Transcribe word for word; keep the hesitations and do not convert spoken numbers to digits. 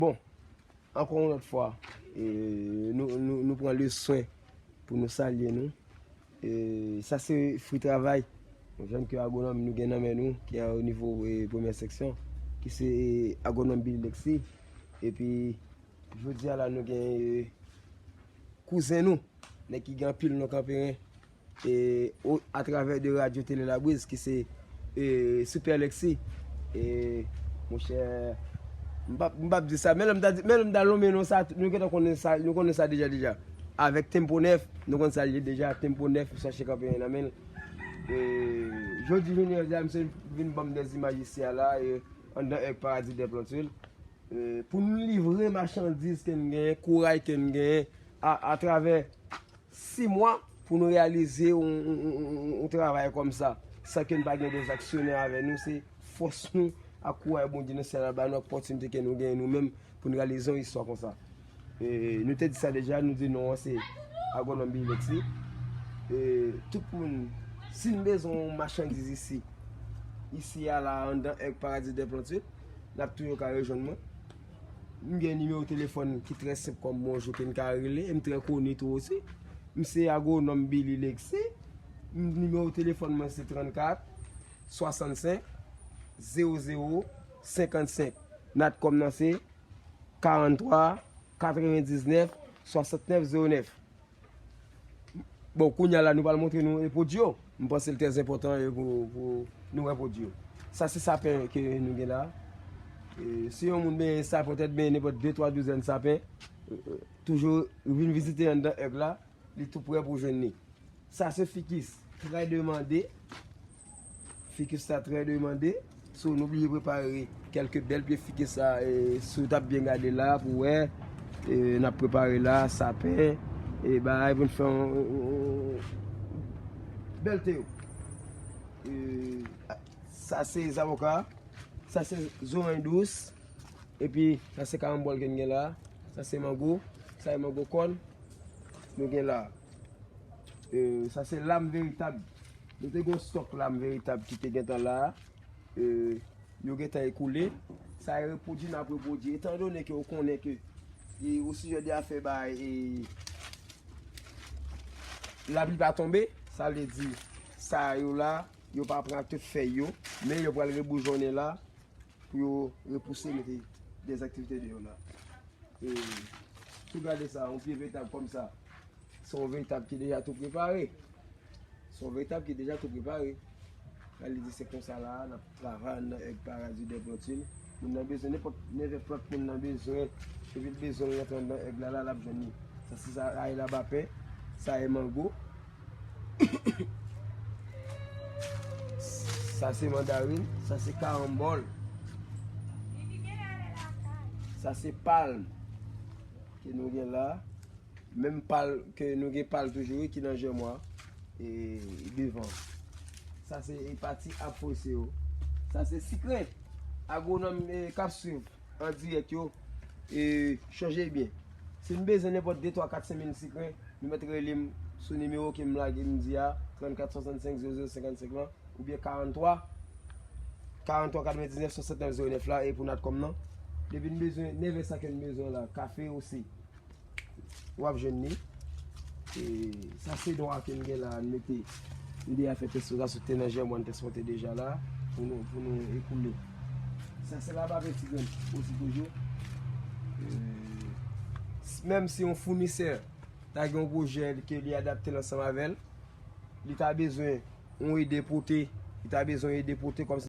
Bon, ankò yon lòt fwa, e, nou, nou, nou pran le swen pou nou salye nou. E, sa se fwi travay yon jèn ke agwonòm nou gen nan men nou, ki o nivo, e, premyè seksyon, ki se, e, agwonòm Billy Lexi. Epi, jodi a la, nou gen, e, kouzen nou, nèg ki gen anpil non Kanperen, e, o, atravè de radyo Tele Labriz, ki se, e, Super Lexi. E, monchè, m p ap, m p ap di sa, men lè m ta di, men lè m ta lonmen non sa, nou gentan konnen sa, nou konnen sa deja, deja. Avèk Tempo nèf, nou konn sa l ye deja, Tempo nèf, chache Kanperen nan men l. E, jodi jounen jodi a, misye vin ban m de imaj isi a la, e, anndan Èg Paradi Dèplantwil. E, pou n livre machandiz ke n genyen, kouray ke n genyen, a, atravè sis mwa pou nou reyalize yon, yon, yon, yon, yon travay kòmsa, san ke n pa gen de aksyonè avè nou, se fòs nou ak kouray Bondye nan syèl la ba nou, ak opòtinite ke nou genyen nou menm pou n reyalize yon istwa konsa. E, nou te di sa deja, nou di non an se agwonòm Billy Lexi. E, tout moun, si n bezwen yon machandiz isi, isi a la, anndan Èg Paradi Dèplantwil, n ap toujou ka rejwenn mwen. M gen nimewo telefòn ki trè senp kòm bonjou ke n ka rele, e m trè koni tou osi. M se agwonòm Billy Lexi. M, nimewo telefòn mwen se trannkat swasannsenk zewo zewo senkannsenk. Natcom nan se karanntwa katrevendiznèf swasantnèf zewo nèf. Bon, kounye a la, nou pral montre nou, e, pwodui yo. M panse l trè enpòtan, e, pou, pou nou wè pwodui yo. Sa se sapen ke nou gen la. E, si yon moun benyen sapen, petèt benyen nenpòt de, twa douzèn sapen, e, e, toujou vin vizite anndan Èg la, li tou prè pou jwenn li. Sa se fikis, trè demande. Fikis sa trè demande. So, nou bliye prepare kèlke bèl pye fikis sa, e, si w t ap byen gade la, pou wè, e, n ap prepare la, sapen, e, bagay pou n fè yon, yon, yon, yon bèl te yo. E, sa se zawoka, sa se zoranj dous, epi sa se karanbòl ke n gen la, sa se mango, sa se mango kòn, nou gen la. E, sa se lam veritab. Nou te gen yon stòk lam veritab ki te gentan la. E, yo gentan ekoule. Sa e repwodui n ap repwodui. Etandone ke ou konnen ke, e, o sijè de afè bay, e, lapli pa tonbe, sa vle di, sa yo la, yo pa pran tout fèy yo, men yo pral reboujonnen la pou yo repouse, mete de aktivite deyò la. E, si w gade sa, yon pye veritab kòmsa, se yon veritab ki deja tou prepare. Se yon veritab ki deja tou prepare. Sa vle di se konsa la, n ap travay anndan Èg Paradi Dèplantwil. Moun nan bezwen nenpòt, nenpòt plant moun nan bezwen, epi l bezwen l rantre anndan Èg la, la, l ap jwenn li. Sa se sa, sa e labapen, sa e mango. Sa se mandarin, sa se karanbòl. Sa se palm ke nou gen la. Menm pal ke nou gen pal toujou wi ki nan jèmwa, e, devan. Sa se, e, pati ap fwese yo. Sa se sikren. Agwonòm, e, k ap swiv an dirèk yo, e, chonje byen. Si n bezwen nenpòt de, twa, kat, senk mil sikren, nou mèt rele m sou nimewo ke m lage m di a, trannkat swasannsenk zewo zewo senkannsenk lan, oubyen karannntwa, karannntwa katrevendiznèf swasantnèf zewo nèf la, e pou Natcom nan. Depi n bezwen, nèf è sa ke n bezwen la, kafe osi, w ap jwenn li. E sa se dwa ke n gen la, n mete, n deja fè tès sa sou te nan jèmwa, n tès monte deja la, pou nou, pou nou ekoule. Sa se labapen ti grenn osi toujou. E, s-, menm si yon founisè ta gen yon pwojè ke li adapte l ansanm avè l, li ta bezwen yon ede pote, li ta bezwen ede pote kòm